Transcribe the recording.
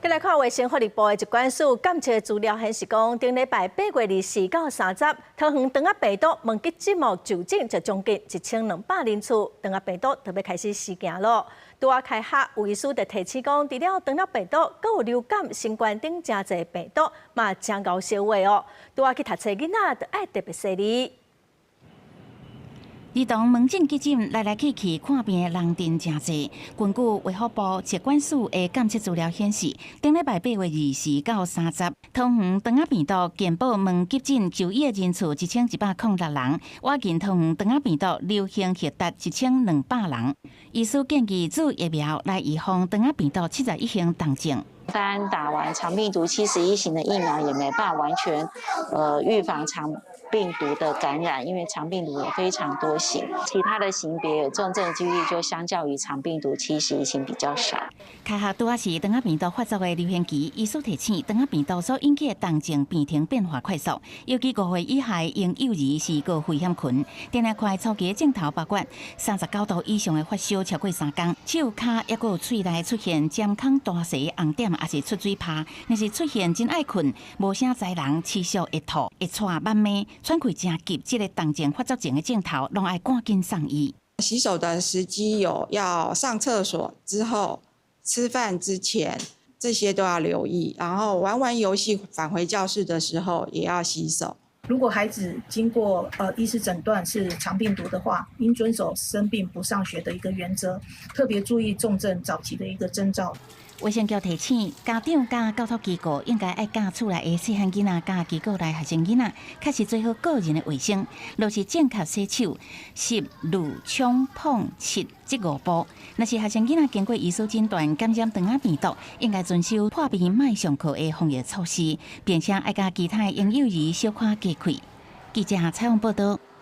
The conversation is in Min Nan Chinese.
繼來看衛生福利部的疾管署監測資料顯示講，頂禮拜8月24到30，桃園腸仔病毒門急診幕就診就將近1200人次，腸仔病毒特別開始施行囉。拄仔開學，有醫師就提醒講，除了腸仔病毒，閣有流感、新冠等誠濟病毒，嘛誠𠢕相畫哦。拄仔去讀冊囡仔，就愛特別細膩。兒童門診急診來來去去看病的人陣誠濟。根據衛福部疾管署的監測資料顯示，頂禮拜8月24到30，桃園腸仔病毒健保門急診就醫的人次1106人，倚近桃園腸仔病毒流行率達1200人。醫師建議注疫苗來預防腸仔病毒七十一型重症。單打完腸病毒七十一型的疫苗，也沒辦法完全預防腸病毒的感染，因為腸病毒有非常多型，其他的型別有重症幾率就相較於腸病毒七十一型比較少。開學拄仔是腸仔病毒發作的流行期，醫師提醒，腸仔病毒所引起的重症病情變化快速，尤其5歲以下嬰幼兒是高危險群。定定看初期的症頭包括39度以上的發燒超過3工，手跤抑閣有喙內出現針孔大細紅點，抑是出水泡，若是出現真愛睏、無啥才能、持續會吐、會喘、目眩、喘氣誠急，這個重症發作前的症頭，攏愛趕緊送醫。洗手的時機有要上廁所之後、吃飯之前，這些都要留意。然後玩完遊戲返回教室的時候，也要洗手。如果孩子經過醫師診斷是腸病毒的話，應遵守生病不上學的一個原則，特別注意重症早期的一個徵兆。衛生局提醒家長佮教托機構應該愛教厝內的細漢囡仔佮機構內學生囡仔，確實做好個人的衛生，落實正確洗手、濕、濾、沖、膨、拭這五步。若是學生囡仔經過醫師診斷感染腸仔病毒，應該遵守破病莫上課的防疫措施，並且愛佮其他嬰幼兒小可隔開。記者採訪報道。